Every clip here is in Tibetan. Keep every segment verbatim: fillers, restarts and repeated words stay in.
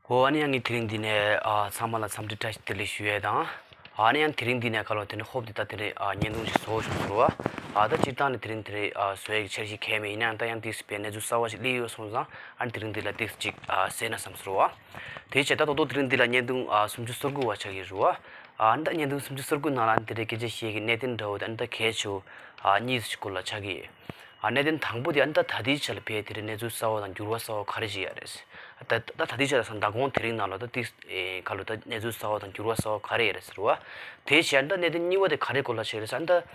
ཨོ། ཨ་ནི་ཡང་ངས་དེ་རིང་འདི་ནས་ཨ་ཚང་མ་ལ་འཚམས་འདྲི་བཀྲ་ཤིས་བདེ་ལེགས་ཞུ་ཡས་དང་། ཨ་ནི་ཡང་དེ་རིང་འདི་ནས་ག་ལོ་དེ་ནས་ཧོབ་དེ་ད་དེ་རིང་ཨ་བརྙན་ཐུང་ཞིག་བཟོ་བྱུང་ཟེར་བ། ཨ་ད་སྤྱིར་བཏང་ནས་དེ་རིང་དེ་རིང་ཨ་བཟོ་ཡས་ཀྱི་འཆར་གཞི་གང་ཡང་མེད། ཡིན་ནའང་ད་ཡང་ཏིག་ཙམ་པའི་གནས་ཚུལ་གསར་བ་ཞིག་སླེབས་ཡོད་སོང་ཙང་། ཨ་ནི་དེ་རིང་འདི་ལ་ཏིག་ཙམ་ཅིག་ཨ་གསན་ན་བསམ་ཟེར་བ། དེ་བྱས་ད་ད་དུང་དེ་རིང་འདི་ལ་བརྙན་ཐུང་ཨ་སུམ་ཅུ་སོ་དགུ་བ་ཆགས་ཀྱི་རེད་བ། ཨ་ནི་ད་བརྙན་ཐུང་སུམ་ཅུ་སོ་དགུ་ནང་ལ་ཨ་ནི་དེ་རིང་སྐད་ཆ་བཤད་ཀྱི་གནད་དོན་འདྲ་བོ་དེ་ཨ་ནི་ད་གལ་ཆེ་བོ་ཨ་གཉིས་ཤིག་སྐོར་ལ་ཆགས་ཀྱི་ཡོད། ཨ་གནད་དོན་དང་པོ་དེ་ཨ་ནི་ད་ད་ལྟའི་ཆ་ལ་ཕར་དེ་རིང་གནས་ཚུལ་གསར་བ་དང་འགྱུར་བ་གསར་བ་ག་རེ་ཞིག་ཡོད་རེད། ད་ད་ད་ལྟའི་ཆ་ལ་ཟེར་ན་ད་དགོང་དེ་རིང་ནང་ལ་ད་ཏིག་ཨེ་ག་ལོ་ད་གནས་ཚུལ་གསར་བ་དང་འགྱུར་བ་གསར་བ་ག་རེ་ཡོད་རེད་ཟེར་བ། དེ་བྱས་ཨ་ནི་ད་གནད་དོན་གཉིས་པ་དེ་ག་རེ་སྐོར་ལ་ཆགས་ཀྱི་རེད་ཟེར་ན། ད་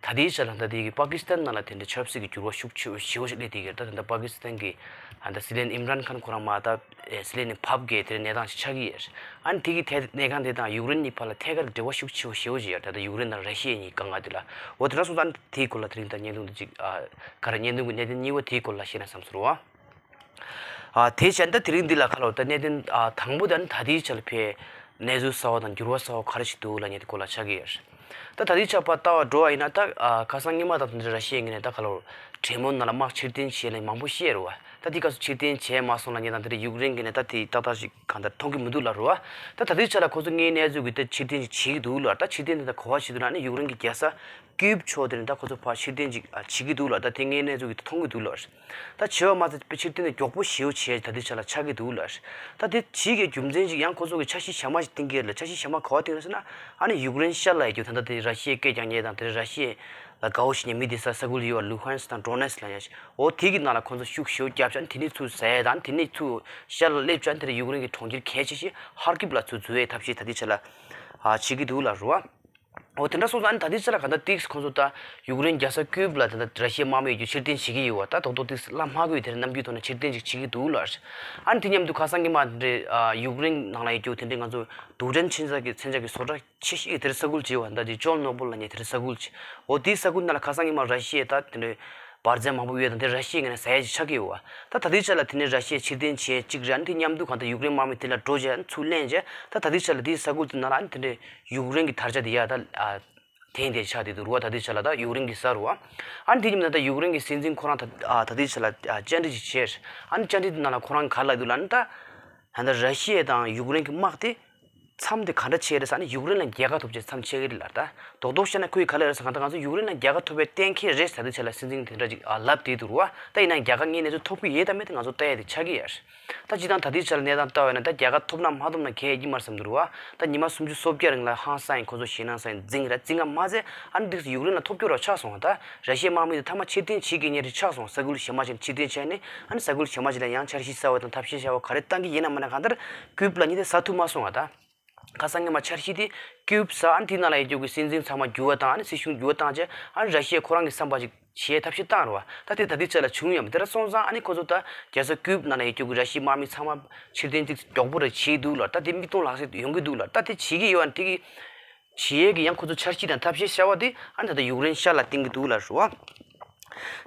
ད་ལྟའི་ཆ་ལ་ད་དེ་གི་པ་ཀི་སི་ཐན་ནང་ལ་དེ་འདྲའི་ཆབ་སྲིད་ཀྱི་འགྱུར་བ་ཤུགས་ཆེ་བོ་ཞེ་པོ་ཞིག་སླེབས་བསྡད་ཀྱི་རེད། ད་ད་ལྟ་པ་ཀི་སི་ཐན་གྱི་ཨ་ད་སྲིད་བློན་ཨིམ་རན་ཁཱན་ཁོ་རང་མར་ད་ཨེ་སྲིད་བློན་ནས་ཕབ་གི་དེ་འདྲའི་གནས་སྟངས་ཤིག་ཆགས་ཀྱི་ཡོད་རེད། ཨ་ནི་དེ་གི་ཐད་གནས་སྟངས་དེ་དང་ཡུཀ་རེན་གཉིས་བར་ལ་ཐད་ཀར་འབྲེལ་བ་ཤུགས་ཆེ་བོ་ཞེ་པོ་ཅིག་ཡོད་རེད། ད་ད་ཡུཀ་རེན་དང་ར་ཤི་ཡ་གཉིས་དཀའ་ངལ་དེ་ལ། འོ་དེ་འདྲ་སོང་ཙང་ཨ་ནི་དེའི་སྐོར་ལ་དེ་རིང་ད་བརྙན་ཐུང་འདི་ཅིག་ཨ་ག་རེ་བརྙན་ཐུང་གི་གནད་དོན་གཉིས་པ་དེའི་སྐོར་ལ་བཤད་ན་བསམ་ཟེར་བ། ཨ་དེ་བྱས་ད་དེ་རིང་འདི་ལ་ག་ལོ་ད་གནད་དོན་ཨ་དང་པོ་དེ་ཨ་ནི་ད་ལྟའི་ཆ་ལ་ཕར་གནས་ཚུལ་གསར་བ་དང་འགྱུར་བ་གསར་བ་ག་རེ་ཞིག་འདུག་ལབ་མཁན་དེ་སྐོར་ལ་ཆགས་ཀྱི་ཡོད་རེད། ད་ད་ལྟའི་ཆ་ཕར་ལྟ་བ་འགྲོ་བ་ཡིན་ན་ད་ཨ་ཁ་སང་སྔོན་མ་དང་དེ་འདྲ་ར་ཤི་ཡའི་ངོས་ནས་ད་ག་ལོ་གྲོས་མོལ་ནང་ལ་དམག་ཕྱིར་འཐེན་བྱས་ལབ་མཁན་མང་པོ་བཤད་རེད་བ། ད་དེ་སྐབས་སུ་ཕྱིར་འཐེན་བྱས་མ་སོང་ལབ་མཁན་དང་དེ་འདྲ་ཡུཀ་རེན་གྱི་ནས་ད་དེ་ཏག་ཏག་ཞིག་གང་ལྟར་མཐོང་གི་མི་འདུག་ལབ་རེད་བ། ད་ད་ལྟའི་ཆ་ལ་ཁོ་ཚོ་དངོས་གནས་ཚུལ་གྱི་ད་ཕྱིར་འཐེན་ཞིག་བྱེད་ཀྱི་འདུག་ལབ། ད་ཕྱིར་འཐེན་དེ་ད་ག་བ་བྱེད་འདུག་ལབ་ན་ཡུཀ་རེན་གྱི་རྒྱལ་ས་ཀིབ་ཕྱོགས་དེ་ནས་ད་ཁོ་ཚོ་ཕར་ཕྱིར་འཐེན་ཅིག་ཨ་བྱེད་ཀྱི་འདུག་ལབ། ད་དེ་དངོས་གནས་ཚུལ་གྱི་མཐོང་གི་འདུག་ལབ། ད་བྱེད་པ་མ་ཚད་ཕྱིར་འཐེན་དེ་མགྱོགས་པོ་ཞེ་པོ་བྱས་ད་ལྟའི་ཆ་ལ་ཆགས་ཀྱི་འདུག་ལབ། ད་དེ་བྱེད་ཀྱི་རྒྱུ་མཚན་ཅིག་ཡང་ཁོ་ཚོ་གི་འཆར་གཞི་གཞན་མ་ཞིག་བཏིང་གི་ཡོད་ལ། འཆར་གཞི་གཞན་མ་ག་བ་བཏིང་རེད་ཟེར་ན། ཨ་ནི་ཡུཀ་རེན་ཤར་ལ་ཡོད་རྒྱུ་ད་ལྟ་དེ་ར་ཤི་ཡའི་སྐད་རྒྱག་མཁན་དང་དེ་ར་ཤི་ཡ་ལ་དགའ་བོ་བྱེད་མཁན་མི་དེ་ས་ས་ཁུལ་ཡོད་པ། ལུ་ཧན་སི་དང་ཌོ་ནེ་སི་ལབ་ཡ་ཞིག་འོ་དེ་གི་ནང་ལ་ཁོ་ཚོ་ཤུགས་ཞེ་པོ་བརྒྱབ་བྱས་དེ་ནས་ཚུར་ཟ་ཡ་དང་དེ་ནས་ཚུར་ཤར་ལ་སླེབས་བྱས་དེ་ར་ཡུཀ་རེན་གྱི་གྲོང་ཁྱེར་གལ་ཆེ་ཤོས་ཧར་ཀིབ་ལ་ཚུར་འཛུལ་ཡའི་ཐབས་ཤེས་ད་ལྟའི་ཆ་ལ་ཨ་བྱེད་ཀྱི་འདུག་ལབ་རེད་བ། འོ་དེ་འདྲ་སོང་ཙང་ཨ་ནི་ད་ལྟའི་ཆ་ལ་ག་ད་ཏིག་ཁོང་ཚོ་ད་ཡུཀ་རེན་རྒྱལ་ས་ཀིབ་ལ་ད་ད་ར་ཤི་ཡའི་དམག་མི་ཡོད་རྒྱུ་ཕྱིར་འཐེན་བྱེད་ཀྱི་ཡོད་པ། ད་རྡོག་རྡོག་ཏིག་བླ་མ་གི་དེ་རྣམ་འགྱུར་ཐོག་ནས་ཕྱིར་འཐེན་ཅིག་བྱེད་ཀྱི་འདུག་ལ། ཨ་ནི་དེ་མཉམ་དུ་ཁ་སང་གི་མ་དེ་འདྲའི་ཡུཀ་རེན་ནང་ལ་ཡོད་རྒྱུ་དེ་འདྲའི་ང་ཚོ་རྡུལ་ཕྲན་མཚོན་ཆ་གི་མཚོན་ཆ་གི་བཟོ་གྲྭ་ཆེ་ཤོས་དེ་ར་ས་ཁུལ་བྱེད་པ་ད་དེ་ཅོལ་ནོ་བོལ་ལབ་མཁན་དེ་ར་ས་ཁུལ་བྱེད། འོ་དེའི་ས་ཁུལ་ནང་ལ་ཁ་སང་གི་མ་ར་ཤི་ཡའི་ད་དེ་འདྲའི་འབར་རྫས་མང་པོ་ཡོད་དང་དེ་ར་ཤི་ཡའི་ངོས་ནས་ཟ་ཡ་ཅིག་ཆགས་ཀྱི་ཡོད་པ། ད་ད་ལྟའི་ཆ་ལ་དེ་ནས་ར་ཤི་ཡ་ཕྱིར་འཐེན་བྱས་གཅིག་རེད། ཨ་ནི་དེ་མཉམ་དུ་གང་ལྟར་ཡུཀ་རེན་དམག་མི་དེ་ལ་འགྲོ་བྱས་ཨ་ནི་ཚུར་ལེན་བྱས་ད་ད་ལྟའི་ཆ་ལ་དེའི་ས་ཁུལ་དེ་ནང་ལ་ཨ་ནི་དེ་འདྲའི་ཡུཀ་རེན་གྱི་དར་ཆ་དེ་ཡར་ད་ཨ་འཐེན་བསྡད་ཆགས་བསྡད་འདུག་རེད་བ། ད་ལྟའི་ཆ་ལ་ད་ཡུཀ་རེན་གྱི་ས་རེད་བ། ཨ་ནི་དེ་ཉིན་ད་ལྟ་ཡུཀ་རེན་གྱི་སྲིད་འཛིན་ཁོ་རང་ད་ཨ་ད་ལྟའི་ཆ་ལ་ཨ་བཅར་འདྲི་ཅིག་བྱས། ཨ་ནི་བཅར་འདྲི་དེ་ནང་ལ་ཁོ་རང་ག་ལབ་འདུག་ལབ་ན། ད་ད་ལྟ་ར་ཤི་ཡ་དང་ཡུཀ་རེན་གྱི་དམག་དེ་མཚམས་དེ་ག་འདྲ་ཆགས་རེད་ཟེར་ན་ཡུཀ་རེན་ལ་རྒྱལ་ཁ་ཐོབ་ཆེད་མཚམས་ཆགས་ཀྱི་རེད་ལབ། ད་རྡོག་རྡོག་བཤད་ན་ཁོས་ག་ལབ་རེད་ཟེར་ན། ད་ང་ཚོ་ཡུཀ་རེན་ལ་རྒྱལ་ཁ་ཐོབ་པའི་གཏན་འཁེལ་རེད་ཟེར། ད་ལྟའི་ཆ་ལ་སྲིད་འཛིན་དེ་འདྲ་ཅིག་ཨ་ལབ་བསྡད་འདུག་རེད་བ། ད་ཡིན་ན་རྒྱལ་ཁ་དངོས་གནས་ཚུར་ཐོབ་ཀྱི་ཡོད་དམ་མེད་དེ་ང་ཚོ་ལྟ་ཡ་དེ་ཆགས་ཀྱི་ཡོད་རེད། ད་སྤྱིར་བཏང་ད་ལྟའི་ཆར་གནས་སྟངས་ལྟ་བ་ཡིན་ན་ད་རྒྱལ་ཁ་ཐོབ་ན་མ་ཐོབ་ན་གལ་ཡོད་ཀྱི་མ་རེད་བསམ་གྱི་འདུག་རེད་བ། ད་ཉི་མ་སུམ་ཅུ་སོ་བརྒྱད་རིང་ལ་ཧང་སང་ཡིན། ཁོ་ཚོ་ཞེད་སྣང་ཟ་ཡིན། འཛིང་ར་འཛིང་ག་མ་ཚད་ཨ་ནི་འདུག་སེ་ཡུཀ་རེན་ལ་ཐོབ་སྐྱོ་ར་ཆགས་སོང་བ། ད་ར་ཤི་ཡའི་དམག་མི་དེ་མཐའ་མ་ཕྱིར་འཐེན་བྱེད་དགོས་མཁན་རེ་ཆགས་སོང་། ས་ཁུལ་གཞན་མ་ཞིག་ལ་ཕྱིར་འཐེན་བྱས་ནས་ཨ་ནི་ས་ཁུལ་གཞན་མ་ཞིག་ལ་ཡང་འཆར་གཞི་གསར་བ་དང་ཐབས་ཤེས་གསར་བ་ག་རེ་བཏང་གི་ཡིན་ན་མིན་ན་གང་ལྟར་ཀིབ་ལབ་མཁན་དེ་ཟ་ཐུབ་མ་སོང་བ། ད། ཁ་སང་སྔོན་མ་འཆར་གཞི་དེ་ཀིབ་ཟ། ཨ་ནི་དེའི་ནང་ལ་ཡོད་རྒྱུ་གི་སྲིད་འཛིན་ཚང་མ་འགྱུར་བ་བཏང་། ཨ་ནི་སྲིད་གཞུང་འགྱུར་བ་བཏང་བྱས་ཨ་ནི་ར་ཤི་ཡས་ཁོ་རང་གི་བསམ་པ་ཅིག་བྱེད་ཐབས་ཤེས་བཏང་རེད་བ། ད་དེ་ད་ལྟའི་ཆ་ལ་བྱུང་ཡོད་མ་རེད། དེ་འདྲ་སོང་ཙང་ཨ་ནི་ཁོ་ཚོ་ད་རྒྱལ་ས་ཀིབ་ནང་ལ་ཡོད་རྒྱུ་གི་ར་ཤི་ཡའི་དམག་མི་ཚང་མ་ཕྱིར་འཐེན་ཅིག་མགྱོགས་པོ་རེ་བྱེད་འདུག་ལ། ད་དེ་མིག་མཐོང་ལག་ཟིན་ཡོང་གི་འདུག་ལ། ད་དེ་བྱེད་ཀྱི་ཡོད། ཨ་ནི་དེ་གི་བྱེད་ཡས་ཀྱི་ཡང་ཁོ་ཚོ་འཆར་གཞི་དང་ཐབས་ཤེས་བྱ་བ་དེ་ཨ་ནི་ད་ལྟ་ཡུཀ་རེན་ཤར་ལ་བཏིང་གི་འདུག་ལ་རེད་བ།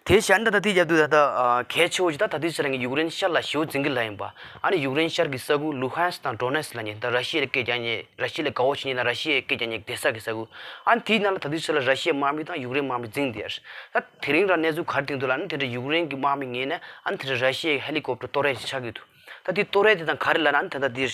དེ་བཞིན་ད་ལྟ་དེ་རྒྱབ་དུས་ད་ལྟ་ཨ་གལ་ཆེ་བོ་ཞིག་ད་ད་ལྟའི་ཆར་ངས་ཡུཀ་རེན་ཤར་ལ་ཞེ་པོ་འཛིང་གི་ལབ་ཡིན་པ། ཨ་ནི་ཡུཀ་རེན་ཤར་གྱི་ས་ཁུལ་ལུ་ཧན་སི་དང་ཌོ་ནེ་སི་ལབ་མཁན་ད་ར་ཤི་ཡ་ལ་སྐད་རྒྱག་མཁན། ར་ཤི་ཡ་ལ་དགའ་བོ་བྱེད་མཁན་དང་ར་ཤི་ཡའི་སྐད་རྒྱག་མཁན་སྡོད་ས་གི་ས་ཁུལ། ཨ་ནི་དེའི་ནང་ལ་ད་ལྟའི་ཆར་ལ་ར་ཤི་ཡའི་དམག་མི་དང་ཡུཀ་རེན་དམག་མི་འཛིང་བསྡད་ཡོད་རེད། ད་དེ་རིང་ར་གནས་ཚུལ་ག་རེ་བཏིང་འདུག་ལབ་ན། དེ་འདྲ་ཡུཀ་རེན་གྱི་དམག་མི་ངོས་ནས་ཨ་ནི་དེ་འདྲ་ར་ཤི་ཡའི་ཧེ་ལི་ཀོབ་ཊར་གཏོར་ཡས་ཅིག་ཆགས་ཀྱི་འདུག་ད་དེ་གཏོར་ཡས་དེ་དང་ག་རེ་ལབ་ན། ཨ་ནི་ད་ལྟ་དེར་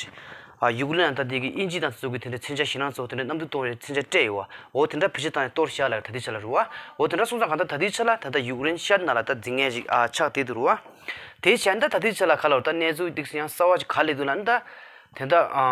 ཨ་ཡུཀ་རེན་ད་ལྟ་དེ་གི་དབྱིན་ཇི་དང་སོགས་ཀྱི་དེ་འདྲ་མཚོན་ཆ་ཞེད་སྣང་ཚོགས་དེ་འདྲ་གནམ་གྲུ་གཏོང་བའི་མཚོན་ཆ་སྤྲད་ཡོད་པ། འོ་དེ་འདྲ་བེད་སྤྱོད་བཏང་ནས་གཏོར་བཞག་ལབ་ད་ལྟའི་ཆ་ལ་རེད་བ། འོ་དེ་འདྲ་སོང་ཙང་གང་ལྟར་ད་ལྟའི་ཆ་ལ་ད་ལྟ་ཡུཀ་རེན་ཤར་ནང་ལ་ད་འཛིང་ངེས་ཅིག་ཨ་ཆགས་བསྡད་འདུག་རེད་བ། དེ་བྱས་ད་ད་ལྟའི་ཆ་ལ་ག་ལབ་ད་གནས་ཚུལ་ཏོག་ཙམ་ཡང་གསར་བ་ཅིག་ག་སླེབས་འདུག་ལབ་ན། ད་དེ་ད་ཨ་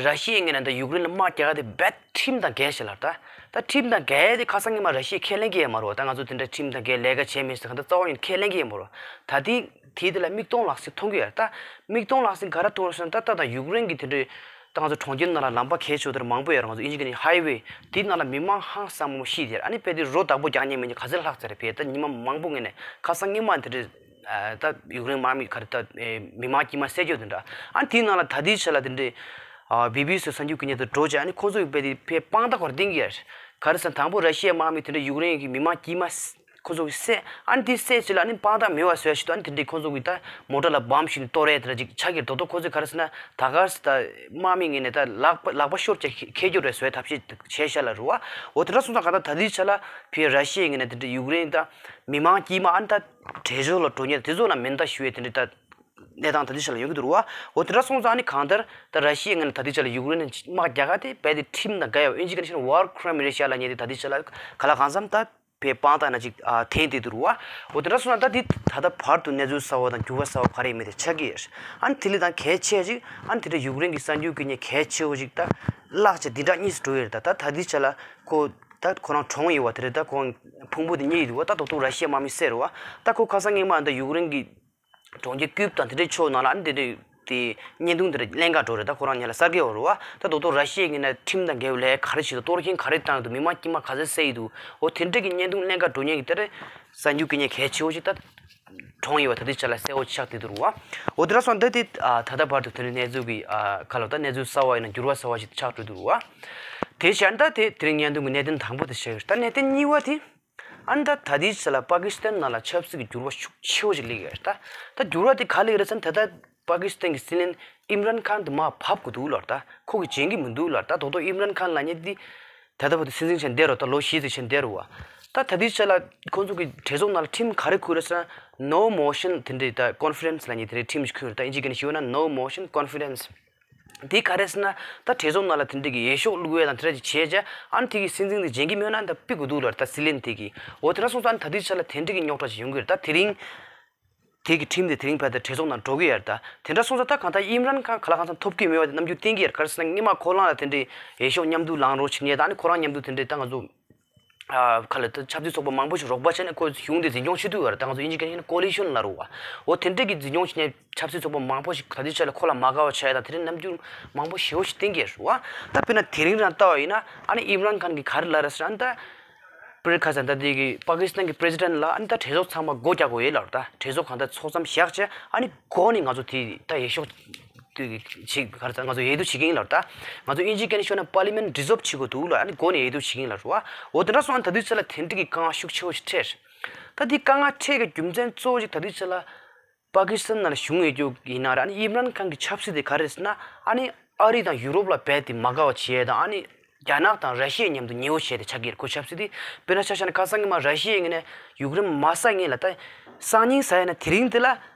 ར་ཤི་ཡའི་ངོས་ནས་ད་ཡུཀ་རེན་ལ་དམག་རྒྱག་ག་དེ་རྦད་ཁྲིམས་དང་འགལ་ཞེས་ལབ་ད། ད་ཁྲིམས་དང་འགལ་དེ་ཁ་སང་སྔོན་མ་ར་ཤི་ཡས་ཁས་ལེན་གྱི་ཡོད་མ་རེད་བ། ད་ང་ཚོ་དེ་འདྲ་ཁྲིམས་དང་འགལ་ལས་ཀ་བྱས་མེད་ཟེར་གང་ལྟར་རྩ་བ་ཉིད་ཁས་ལེན་གྱི་ཡོད་མ་རེད་བ། ད་དེ་དེ་དེ་ལ་མིག་མཐོང་ལག་ཟིན་མཐོང་གི་ཡོད་རེད། ད་མིག་མཐོང་ལག་ཟིན་ག་རེ་མཐོང་རེད་ཟེར་ན། ད་ད་ད་ཡུཀ་རེན་གྱི་དེ་འདྲའི་ད་ང་ཚོ་གྲོང་ཁྱེར་ནང་ལ་ལམ་པ་གལ་ཆེ་བོ་དེ་འདྲ་མང་པོ་ཡོད་རེད། ང་ཚོ་དབྱིན་ཇི་སྐད་ནས་ཧའི་ཝེ། དེའི་ནང་ལ་མི་མང་ཧང་སང་མང་པོ་ཤི་དེ་རེད། ཨ་ནི་དཔེ་དེ་རོ་བདག་པོ་རྒྱག་མཁན་མི་ག་ཚོད་ལྷག་ཙམ་རེད། ཕེ་ད་ཉི་མ་མང་པོ་ངོས་ནས་ཁ་སང་སྔོན་མ་དེ་འདྲའི་ཨ་ད་ཡུཀ་རེན་དམག་མི་ག་རེ་ད་ཨེ་མི་མང་དཀྱུས་མ་བསད་རྒྱུ་དེ་འདྲ། ཨ་ནི་དེའི་ནང་ལ་ད་ལྟའི་ཆ་ལ་དེ་འདྲའི་ཨ་བི་བི་སི་གསར་འགྱུར་གྱི་སྙན་ཐོ་འགྲོ་བྱས། ཨ་ནི་ཁོང་ཚོ་གི་དཔེ་དེ་ཕེ་དཔང་རྟགས་སྐོར་བསྟན་གྱི་ཡོད་རེད། ག་རེ་ཟེར་ན་དང་པོ་ར་ཤི་ཡའི་དམག་མི་དེ་འདྲ་ཡུཀ་རེན་གྱི་མི་མང་དཀྱུས་མ་ཁོ་ཚོ་གིས་བསད། ཨ་ནི་དེ་བསད་རྗེས་ལ་ཨ་ནི་དཔང་རྟགས་མེད་པ་བཟོ་ཡ་ཞིག་འདུག་ཨ་ནི་དེ་འདྲའི་ཁོ་ཚོ་གིས་ད་མོ་ཊ་ལ་བམ་བཤུས་ནས་གཏོར་ཡ་དེ་འདྲ་ཅིག་ཆགས་ཀྱི་རེད། རྡོག་རྡོག་ཁོ་ཚོས་ག་རེ་ཟེར་ན་ད་ག་ས་ད་དམག་མི་ངོས་ནས་ད་ལག་པ་ལག་པ་ཤོར་བྱས་འཁྱེར་རྒྱུ་རེད་བཟོ་ཡ་ཐབས་ཤེས་བྱས་ཤག་ལབ་རེད་བ། འོ་དེ་འདྲ་སོང་ཙང་གང་ལྟར་ད་ལྟའི་ཆ་ལ་ཕེ་ར་ཤི་ཡའི་ངོས་ནས་དེ་འདྲ་ཡུཀ་རེན་ད་མི་མང་དཀྱུས་མ་ཨ་ནི་ད་བྲོས་བྱོལ་ལ་འགྲོ་མཁན་དེ་ཚོ་ལ་མེ་མདའ་གཞུ་ཡ་དེ་འདྲ་ད། གནས་སྟངས་ད་ལྟའི་ཆ་ལ་ཡོང་གི་འདུག་རེད་བ། འོ་དེ་འདྲ་སོང་ཙང་ཨ་ནི་གང་ལྟར་ད་ར་ཤི་ཡའི་ངོས་ནས་ད་ལྟའི་ཆ་ལ་ཡུཀ་རེན་ནས་དམག་རྒྱག་ག་དེ་རྦད་དེ་ཁྲིམས་དང་འགལ་ཡོད། ཨིན་ཇི་སྐད་ནས་བཤད་ན་war crime རེད་ཤག་ལབ་མཁན་དེ་ད་ལྟའི་ཆ་ལ་ག་ལ་གང་འཚམ་ད་བའི་དཔང་རྟགས་ན་ཅིག་ཨ་འཐེན་བསྡད་འདུག་རེད་བ། འོ་དེ་འདྲ་སོང་ཙང་ད་འདི་ད་ལྟ་བར་དུ་གནས་ཚུལ་གསར་བ་དང་འགྱུར་བ་གསར་བ་ག་རེ་ཡིན་མིན་དེ་ཆགས་ཀྱི་ཡོད། ཨ་ནི་དེ་ལས་དང་གལ་ཆེ་ཅིག་ཨ་ནི་དེ་འདྲ་ཡུཀ་རེན་གྱི་གསར་འགྱུར་གྱི་ཉེན་གལ་ཆེ་བོ་ཅིག་ད་བརླག་བྱས་འདི་འདྲ་གཉིས་སུ་འགྲོ་ཡི་རེད། ད་ད་ད་ལྟའི་ཆ་ལ་ཁོ་ད་ཁོ་རང་གྲོངས་ཡོད་བ། དེ་རེད། ད་ཁོ་ཕུང་པོ་དེ་རྙེད་ཡོད་འདུག་བ། ད་རྡོག་རྡོག་ར་ཤི་ཡའི་དམག་མི་བསད་རེད་བ། ད་ཁོ་ཁ་སང་སྔོན་མ་ད་ཡུཀ་རེན་གྱི་གྲོང་ཁྱེར་ཀིབ་དང་དེ་འདྲའི་ཕྱོགས་ནང་ལ་ཨ་ནི་དེ་འདྲའི་དེ་བརྙན་ཐུང་དེ་འདྲ་ལེན་ག་འགྲོ་རེད། ད་ཁོ་རང་ཉིད་ལ་གསར་སྐྱེས་བ་རེད་བ། ད་རྡོག་རྡོག་ར་ཤི་ཡའི་ངོས་ནས་ཁྲིམས་དང་འགལ་བའི་ལས་ག་རེ་བྱེད་འདུག་གཏོར་སྐྱོན་ག་རེ་བཏང་འདུག་མི་མང་དཀྱུས་མ་ག་ཚོད་བསད་ཡི་འདུག་འོ་དེ་འདྲ་གི་བརྙན་ཐུང་ལེན་ག་འགྲོ་མཁན་གྱི་དེ་འདྲ་གསར་འགྱུར་སྐད་ཉན་གལ་ཆེ་བོ་ཞིག་ད་གྲོངས་ཡོད་བ། ད་ལྟའི་ཆ་ལ་གསལ་བོ་ཆགས་བསྡད་འདུག་རེད་བ། འོ་དེ་འདྲ་སོང་ད་དེ་ད་ལྟ་བར་དུ་དེ་འདྲའི་གནས་ཚུལ་གྱི་ཁ་ལོ་ད་གནས་ཚུལ་གསར་བ་ཡིན་ན་འགྱུར་བ་གསར་བ་ཞིག་ཆགས་འགྲོ་འདུག་རེད་བ། དེ་བྱས་ད་དེ་དེ་རིང་བརྙན་ཐུང་གི་གནད་དོན་དང་པོ་དེ་བཤད་ཡོད། ད་གནད་དོན་གཉིས་པ་དེ། ཨ་ནི་ད་ད་ལྟའི་ཆ་ལ་པ་ཀི་སི་ཐན་ནང་ལ་ཆབ་སྲིད་ཀྱི་འགྱུར་བ་ཤུགས་ཆེ་བོ་ཞིག་སླེབས་ཡོད་རེད། ད་ད་འགྱུར་བ་དེ་ག་ལ་ཡོད་རེད་ཟེར་ན། ད་པ་ཀི་སི་ཐན་གྱི་སྲིད་བློན་ཨིམ་རན་ཁཱན་དེ་མར་བབས་དགོས་འདུག་ལབ་རེད། ད་ཁོ་གིས་འཇོན་གྱི་མི་འདུག་ལབ་རེད། ད་རྡོག་རྡོག་ཨིམ་རན་ཁཱན་ལབ་མཁན་དེ་ད་ལྟ་བར་དུ་སྲིད་འཛིན་བྱས་བསྡད་རེད་བ། ད་ལོ་བཞི་ཙམ་བྱས་བསྡད་རེད་བ། ད་ད་ལྟའི་ཆ་ལ་ཁོང་ཚོ་གི་གྲོས་ཚོགས་ནང་ལ་ཁྲིམས་ག་རེ་འཁུར་རེད་ཟེར་ན། no motion དེ་འདྲའི་ད་ཀོན་ཕ་རེན་སི་ལབ་མཁན་དེ་འདྲའི་ཁྲིམས་ཤིག་འཁུར་རེད། ད་ཨིན་ཇི་སྐད་ནས་ཞུས་ན་no motion conference། འདི་ག་རེ་ཟེར་ན། ད་གྲོས་ཚོགས་ནང་ལ་དེ་འདྲ་གི་འོས་ཤོག་བླུག་ཡས་དང་དེ་འདྲ་ཅིག་བྱས་བྱས། ཨ་ནི་དེ་གི་སྲིད་འཛིན་དེ་འཇོན་གྱི་མེད་ན་ད་ཕུད་དགོས་འདུག་ལབ་རེད། ད་སྲིད་བློན་དེ་གི། འོ་དེ་འདྲ་སོང་ཙང་ད་ལྟའི་ཆ་ལ་དེ་འདྲ་གི་རྙོག་དྲ་ཅིག་ཡོང་གི་རེད། ད་དེ་རིང་དེ་གི་ཁྲིམས་དེ་དེ་རིང་ཕར་ད་གྲོས་ཚོགས་ནང་འགྲོ་གི་ཡོད་རེད། ད་དེ་འདྲ་སོང་ཙང་ད་གང་ལྟར་ཨིམ་རན་ཁཱན་ག་ལ་གང་འཚམ་ཐོབ་ཀྱི་མེད་པ་དེ་རྣམ་འགྱུར་བསྟན་གྱི་ཡོད་རེད། ག་རེ་ཟེར་ན་སྔོན་མ་ཁོ་རང་ལ་དེ་འདྲའི་འོས་ཤོག་མཉམ་དུ་ལངས་རོགས་བྱེད་མཁན་དང་། ཨ་ནི་ཁོ་རང་མཉམ་དུ་དེ་འདྲའི་ད་ང་ཚོ་ཨ་ག་ལ་ད་ཆབ་སྲིད་ཚོགས་པ་མང་པོ་ཞིག་རོགས་པ་བྱས་ནས་ཁོ་གཞུང་དེ་འཛིན་སྐྱོང་བྱེད་ཐུབ་ཡོད་རེད། ད་ང་ཚོ་དབྱིན་ཇི་སྐད་ནས་ཀོ་ལི་ཤོན་ལབ་རེད་བ། འོ་དེ་འདྲ་གི་འཛིན་སྐྱོང་བྱེད་མཁན་ཆབ་སྲིད་ཚོགས་པ་མང་པོ་ཞིག་ད་ལྟའི་ཆ་ལ་ཁོ་ལ་མ་དགའ་བ་བྱས་དང་དེ་འདྲའི་རྣམ་འགྱུར་མང་པོ་ཞེ་པོ་ཞིག་བསྟན་གྱི་ཡོད་རེད་བ། ད་དཔེར་ན་དེ་རིང་རང་ལྟ་བ་ཡིན་ན། ཨ་ནི་ཨིམ་རན་ཁཱན་གྱིས་ག་རེ་ལབ་རེད་ཟེར་ན། ད་པི་རི་ཁ་ས་ད་དེ་གི་པ་ཀི་སི་ཐན་གྱི་པི་རེ་སི་ཌེན་ལ་ཨ་ནི་ད་གྲོས་ཚོགས་ཚང་མ་སྒོ་རྒྱག་དགོས་ཡོད་ལབ་རེད། ད་གྲོས་ཚོགས་གང་ལྟར་ཚོགས་མཚམས་བཞག་བྱས། ཨ་ནི་སྒོ་ནས་ང་ཚོ་དེ་ད་འོས་ཤོག་དེ་གི་ཅིག་ག་རེ་ཟེར། ང་ཚོ་འོས་བསྡུ་བྱེད་ཀྱི་ཡིན་ལབ་རེད། ད་ང་ཚོ་དབྱིན་ཇིའི་སྐད་ནས་ཤོད་ན་པར་ལི་མེན་ཌི་ཛོལབ་བྱེད་དགོས་འདུག་ལབ། ཨ་ནི་སྒོ་ནས་འོས་བསྡུ་བྱེད་ཀྱི་ཡིན་ལབ་རེད་བ། འོ་དེ་འདྲ་སོང་ཙང་ད་དུས་ཚོད་ལ་དེ་འདྲ་གི་དཀའ་ངལ་ཤུགས་ཆེ་བོ་ཞིག་འཕྲད། ད་དེ་དཀའ་ངལ་འཕྲད་ཀྱི་རྒྱུ་མཚན་གཙོ་བོ་ཞིག་ད་དུས་ཚོད་ལ་པ་ཀི་སི་ཐན་ནང་ལ་གཞུང་ཡོད་རྒྱུ་ཡིན་ན་ར། ཨ་ནི་ཨིམ་རན་ཁཱན་གྱི་ཆབ་སྲིད་དེ་ག་རེ་རེད་ཟེར་ན། ཨ་ནི་ཨ་རི་དང་ཡུ་རོབ་ལ་རྦད་དེ་མ་དགའ་བ་བྱེད་ཡས་དང་། ཨ་ནི་རྒྱ་ནག་དང་ར་ཤི་ཡ་མཉམ་དུ་ཉེ་བོ་བྱས་ཏེ་ཆགས་ཀྱི་རེད། ཁོ་ཆབ་སྲིད་དེ། དཔེར་ན་ཆ་བཞག་ན་ཁ་སང་གི་མ་ར་ཤི་ཡའི་ངོས་ནས་ཡུཀ་རེན་མར་ཟ་མཁན་ལ་ད་སང་ཉིན་ཟ་ཡས་ན་དེ་རིང་དེ་ལ་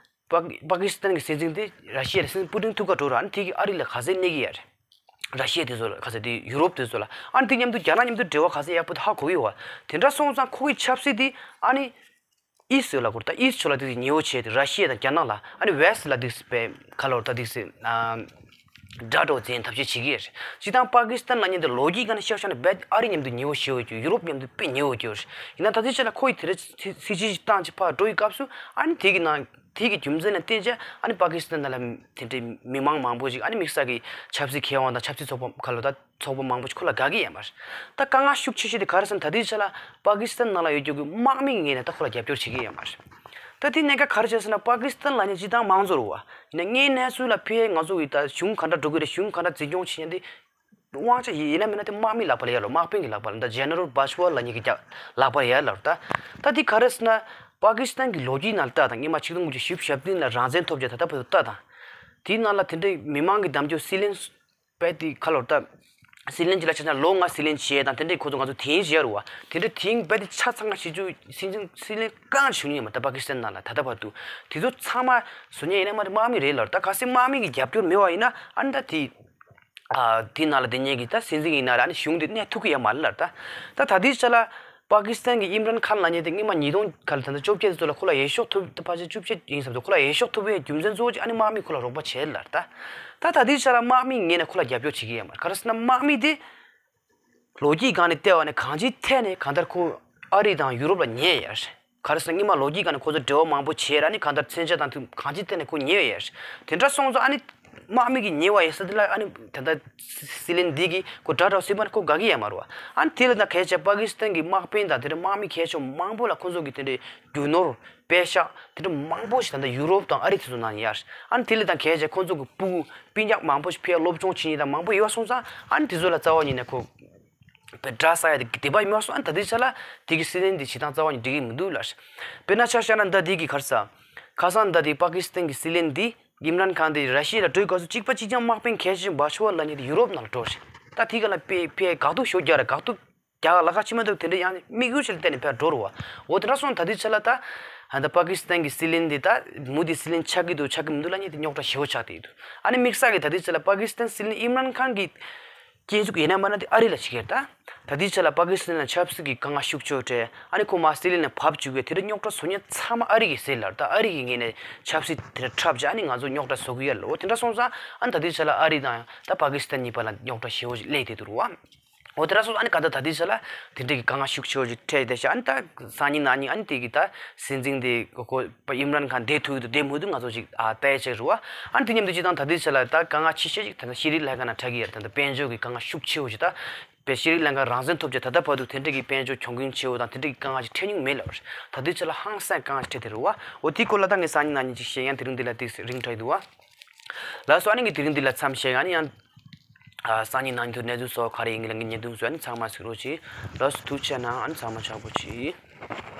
པ་པ་ཀི་སི་ཐན་གྱི་སྲིད་འཛིན་དེ་ར་ཤི་ཡ་ལ་སྲིད་འཛིན་པུ་ཏིན་ཐུག་ག་འགྲོ་ར། ཨ་ནི་དེ་གི་ཨ་རི་ལ་ག་ཚད་གནོད་ཀྱི་ཡོད་རེད། ར་ཤི་ཡ་དེ་ཚོ་ལ་ག་ཚད་དེ་ཡུ་རོབ་དེ་ཚོ་ལ། ཨ་ནི་དེ་མཉམ་དུ་རྒྱ་ནག་མཉམ་དུ་འབྲེལ་བ་ག་ཚད་ཡག་པོ་དེ་ཧ་གོ་གི་ཡོད་བ། དེ་འདྲ་སོང་ཙང་ཁོ་གི་ཆབ་སྲིད་དེ་ཨ་ནི་ཨི་སི་ལ་གོ་ད་ཨི་སི་ལ་དེ་ཉེ་བོ་བྱས་ཏེ་ར་ཤི་ཡ་དང་རྒྱ་ནག་ལ། ཨ་ནི་ཝེ་སི་ལ་དེ་སི་པའི་ཁ་ལོར་ད་དེ་སི་ཨ་དགྲ་གྲོགས་འཛིན་ཐབས་ཤེས་བྱེད་ཀྱི་ཡོད་རེད། སྤྱིར་བཏང་པ་ཀི་སི་ཐན་ལབ་མཁན་དེ་ལོ་རྒྱུས་སྒང་ནས་བཤད་བཞག་ན་རྦད་ཨ་རི་མཉམ་དུ་ཉེ་བོ་ཞེ་པོ་ཡོད་རྒྱུ། ཡུ་རོབ་མཉམ་དུ་དཔེ་ཉེ་བོ་ཡོད་རྒྱུ་རེད། ཡིན་ན་ད་ལྟའི་ཆ་ལ་ཁོ་ཡི་དེ་རེད། སྲིད་སྲིད་ཇུས་ཤིག་བཏང་བྱས་ཕར་འགྲོ་ཡི་སྐབས་སུ། ཨ་ནི་དེ་གི་ནང་དེ་གི་རྒྱུ་མཚན་ལ་བརྟེན་བྱས་ཨ་ནི་པ་ཀི་སི་ཐན་ནང་ལ་དེ་འདྲའི་མི་མང་མང་པོ་ཞིག་ཨ་ནི་དམིགས་བསལ་གྱི་ཆབ་སྲིད་མཁས་དབང་དང་ཆབ་སྲིད་ཚོགས་པ་ཁ་ལོ་ད་ཚོགས་པ་མང་པོ་ཞིག་ཁོ་ལ་དགའ་གི་ཡོད་མ་རེད། ད་དཀའ་ངལ་ཤུགས་ཆེ་ཤོས་དེ་ག་རེ་ཟེར་ན། ད་ལྟའི་ཆ་ལ་པ་ཀི་སི་ཐན་ནང་ལ་ཡོད་རྒྱུ་གི་དམག་མི་གི་ངོས་ནས་ད་ཁོ་ལ་རྒྱབ་སྐྱོར་བྱེད་ཀྱི་ཡོད་མ་རེད། ད་དེ་གནད་འགག་ག་རེ་བྱས་ཟེར་ན། པ་ཀི་སི་ཐན་ལབ་མཁན་སྤྱིར་བཏང་དམངས་གཙོ་རེད་བ། ཡིན་ན་དངོས་གནས་ཚུལ་ལ་ཕེ་ང་ཚོ་གི་ད་གཞུང་ག་འདྲ་འགྲོ་གི་རེད། གཞུང་ག་འདྲ་འཛིན་སྐྱོང་བྱེད་མཁན་དེ་དབང་ཆ་ཡིན་ན་མིན་ན་དེ་དམག་མི་ལག་པ་ལ་ཡོད་ལ། དམག་དཔོན་གྱི་ལག་པ་ལ། ད་ཇེ་ནེ་རལ་བྷ་ཇུ་ཝ་ལབ་མཁན་གྱི་རྒྱ་ལག་པ་ལ་ཡོད་ལ། ད་ད་དེ་ག་རེ་ཟེར་ན། པ་ཀི་སི་ཐན་གྱི་ལོ་རྒྱུས་ནང་ལ་ལྟ་དང་། སྔོན་མ་ཆིག་སྟོང་དགུ་བརྒྱ་བཞི་བཅུ་ཞེ་བདུན་ལ་རང་བཙན་ཐོབ་རྗེས་ད་ལྟ་བར་དུ་ལྟ་དང་། དེའི་ནང་ལ་དེ་འདྲའི་མི་མང་གི་འདེམས་སྐྱོར་སྲིད་བློན་རྦད་དེ་ཁ་ལོར་ད་སྲིད་བློན་གཅིག་ལ་ཆ་བཞག་ན་ལོ་ལྔ་སྲིད་བློན་བྱས་དང་། དེ་འདྲའི་ཁོ་ཚོ་ང་ཚོ་དེང་བཞིན་རེད་བ། དེ་འདྲའི་དེང་རྦད་དེ་ཆ་ཚང་བ་བྱེད་རྒྱུ་སྲིད་འཛིན་སྲིད་བློན་རྐང་བྱུང་མྱོང་མ། ད་པ་ཀི་སི་ཐན་ནང་ལ་ད་ལྟ་བར་དུ་དེ་ཚོ་ཚང་མ་བཟོ་མཁན་ཡིན་ན་མ་རེད། དམག་མི་རེད་ལ། ད་གལ་སྲིད་དམག་མི་གི་རྒྱབ་སྐྱོར་མེད་པ་ཡིན་ན། ཨ་ནི་ད་དེ་ཨ་དེ་ནང་ལ་དེ་ཉིད་ཀྱི་ད་སྲིད་འཛིན་ཡིན་ན་ར། ཨ་ནི་གཞུང་དེ་གནས་ཐུབ་ཀྱི་ཡོད་མ་རེད་ལ། ད་ད་ད་ལྟའི་ཆ་ལ་པ་ཀི་སི་ཐན་གྱི་ཨིམ་རན་ཁཱན་ལབ་མཁན་དེ་སྔོན་མ་ཉིས་སྟོང་ག་ལ་ད་ལྟ་བཅོ་བརྒྱད་དེ་ཚོ་ལ་ཁོ་ལ་འོས་ཤོག་ཐོབ། ད་ཕལ་ཆེར་བཅོ་བརྒྱད་ཡིན་བསམ་འདུག་ཁོ་ལ་འོས་ཤོག་ཐོབ་པའི་རྒྱུ་མཚན་གཙོ་བོ་གཅིག་ཨ་ནི་དམག་མིས་ཁོ་ལ་རོགས་པ་བྱས་ལ། ད་ད་ད་ལྟའི་ཆ་ལ་དམག་མིའི་ངོས་ནས་ཁོ་ལ་རྒྱབ་སྐྱོར་བྱེད་ཀྱི་ཡོད་མ་རེད། ག་རེ་ཟེར་ན་དམག་མི་དེ་ལོ་རྒྱུས་སྒང་ནས་བལྟས་པ་ནས་གང་ཅིའི་ཐད་ནས་གང་ལྟར་ཁོ་ཨ་རི་དང་ཡུ་རོབ་ལ་ཉེ་ཡོད་རེད། ག་རེ་ཟེར་ན་སྔོན་མ་ལོ་རྒྱུས་སྒང་ནས་ཁོ་ཚོ་འབྲེལ་བ་མང་པོ་བྱས་ར། ཨ་ནི་གང་ལྟར་མཚོན་ཆ་དང་དུ་གང་ཅིའི་ཐད་ནས་ཁོ་ཉེ་བ་ཡོད་རེད། དེ་འདྲ་སོང་ཙང་ཨ་ནི་དམག་མི་གི་ཉེ་བ་ཡོད་ས་དེ་ལ་ཨ་ནི་ད་ལྟ་སྲིད་བློན་འདི་གིས་ཁོ་དགྲ་འདྲ་བོ་བཟོས་པ་ན་ཁོ་དགའ་གི་ཡོད་མ་རེད་བ། ཨ་ནི་དེ་ལ་ད་གལ་ཆེ་པ་ཀི་སི་ཐན་གྱི་དམག་དཔོན་དང་དེ་འདྲ་དམག་མི་གལ་ཆེ་མང་པོ་ལ་ཁོ་ཚོ་གི་དེ་འདྲའི་རྒྱུ་ནོར་པད་ཤག་དེ་འདྲ་མང་པོ་ཞིག་ད་ལྟ་ཡུ་རོབ་དང་ཨ་རི་དེ་ཚོ་ནང་ཡོད་རེད། ཨ་ནི་དེ་ལ་ད་གལ་ཆེ་ཁོ་ཚོ་གི་སྤུ་གུ་སྤུན་ཀྱག་མང་པོ་ཞིག་ཕར་སློབ་སྦྱོང་བྱེད་མཁན་དང་མང་པོ་ཡོད་པ་སོང་ཙང་། ཨ་ནི་དེ་ཚོ་ལ་རྩ་བ་ཉིད་ནས་ཁོ་པའི་དགྲ་ཟ་ཡ་དེ་དེ་པ་ཡིན་པ་སོང་། ཨ་ནི་ད་ལྟའི་ཆ་ལ་དེ་གི་སྲིད་བློན་དེ་བྱེད་སྟངས་རྩ་བ་ཉིད་འགྲིག་གི་མི་འདུག་ལ། དཔེར་ན་ཆ་བཞག་ན་ད་དེ་གི་ག་རེ་ཟེར། ཁ་སང་ད་དེ་པ་ཀི་སི་ཐན་གི་སྲིད་བློན་དེ་ཨིམ་རན་ཁཱན་དེ་ར་ཤི་ཡ་ལ་འགྲོ་བའི་སྐབས་སུ་གཅིག་པ་གཅིག་རྐྱང་དམག་དཔོན་གལ་ཆེ་ཤོས་བྷ་ཇུ་ཝ་ལབ་མཁན་དེ་ཡུ་རོབ་ནང་ལ་འགྲོ་རེད། ད་དེ་ག་ལ་དཔེ་དཔེ་དགག་སྒྲུབ་ཤོག་རྒྱག་རེད། དགག་སྒྲུབ་རྒྱག་ལ་ཁག་ཆེ་མི་འདུག་དེ་འདྲ་ཡང་དམིགས་ཡུལ་ཞིག་ལ་བརྟེན་ནས་ཕར་འགྲོ་རུ་བ། འོ་དེ་འདྲ་སོང་ད་དུས་ཚོད་ལ་ད་ ད་ལྟ་པ་ཀི་སི་ཐན་གྱི་སྲིད་བློན་འདི་ད་མོ་དི་སྲིད་བློན་ཆགས་ཀྱི་འདུག་ཆགས་ཀྱི་མི་འདུག་ལབ་མཁན་དེ་རྙོག་དྲ་ཞེ་པོ་ཆགས་བསྡད་ཡོད་འདུག་ཨ་ནི་དམིགས་བསལ་གྱི་ད་ལྟའི་ཆ་ལ་པ་ཀི་སི་ཐན་སྲིད་བློན་ཨིམ་རན་ཁཱན་གྱི་སྐྱོན་ཞུགས་ཡིན་ན་མིན་ན་དེ་ཨ་རི་ལ་བྱེད་ཀྱི་རེད་ད། ད་ལྟའི་ཆ་ལ་པ་ཀི་སི་ཐན་ལ་ཆབ་སྲིད་ཀྱི་དཀའ་ངལ་ཤུགས་ཆེ་བོ་འཕྲད། ཨ་ནི་ཁོ་མར་སྲིད་བློན་ལ་བབས་བཅུག་གི་དེ་འདྲ་རྙོག་དྲ་བཟོ་མཁན་ཚང་མ་ཨ་རི་གི་སྲིད་ལ་ད་ཨ་རི་གི་ངོས་ནས་ཆབ་སྲིད་དེ་འདྲ་འཁྲབ་བྱས་ཨ་ནི་ང་ཚོ་རྙོག་དྲ་བཟོ་གི་ཡོད་ལོ། དེ་འདྲ་སོང་ཙང་ཨ་ནི་ད་ལྟའི་ཆ་ལ་ཨ་རི་དང་ད་པ་ཀི་སི་ཐན་གཉིས་བར་ལ་རྙོག་དྲ་ཞེ་པོ་ཞིག་སླེབས་བསྡད་འདུག་རེད་བ། འོ་དེ་འདྲ་སོང་ཙང་ཨ་ནི་ག་ད་ད་ལྟའི་ཆ་ལ་དེ་འདྲ་གི་དཀའ་ངལ་ཤུགས་ཆེ་བོ་ཞིག་འཕྲད་བསྡད་ཤག་ཨ་ནི་ད་སང་ཉིན་གནངས་ཉིན་ཨ་ནི་དེ་གི་ད་སྲིད་འཛིན་དེ་ཁོ་ཁོ་ཨིམ་རན་ཁཱན་བསྡད་ཐུབ་ཀྱི་འདུག་བསྡད་མི་འདུག་ང་ཚོ་ཞིག་ཨ་ལྟ་ཡ་ཆགས་རེད་བ། ཨ་ནི་དེ་མཉམ་དུ་སྤྱིར་བཏང་ད་ལྟའི་ཆ་ལ་ད་དཀའ་ངལ་ཆེ་ཤོས་ཅིག་ད་ལྟ་ཤྲི་ལང་ཀ་ནང་འཕྲད་ཀྱི་ཡོད་རེད། ད་ལྟ་དཔལ་འབྱོར་གྱི་དཀའ་ངལ་ཤུགས་ཆེ་བོ་ཞིག་ད། དཔེ་ཤྲི་ལང་ཀ་རང་བཙན་ཐོབ་རྗེས་ད་ལྟ་བར་དུ་དེ་འདྲ་གི་དཔལ་འབྱོར་གྱོང་གུན་ཆེ་བོ་དང་དེ་འདྲ་གི་དཀའ་ངལ་ཅིག་འཕྲད་མྱོང་མེད་ལབ་རེད། ད་ལྟའི་ཆ་ལ་ཧང་སང་དཀའ་ངལ་ཅིག་འཕྲད་དེ་རེད་བ། འོ་དེའི་སྐོར་ལ་ད་ངས་སང་ཉིན་གནངས་ཉིན་ཅིག་བཤད་ཡང་དེ་རིང་འདི་ལ་ཏོག་ཙམ་རིང་དྲགས་ཀྱི་འདུག་བ། ལགས་སོ། ཨ་ནི་ངས་དེ་རིང་འདི་ལ་མཚམས་བཞག་ཨ་ནི་ཡང་ཨ་སང་ཉིན་གནངས་ཉིན་དུ་གནས་ཚུལ་སོགས་ག་རེ་ཡིན་གྱི་ལ་ངས་བརྙན་ཐུང་བཟོས་ཨ་ནི་ཚང་མ་གཟིགས་རོགས་གྱིས། ལགས་སོ། ཐུགས་རྗེ་གནང་། ཨ་ནི་ཚང་མ་ཆགས་པོ་གྱིས།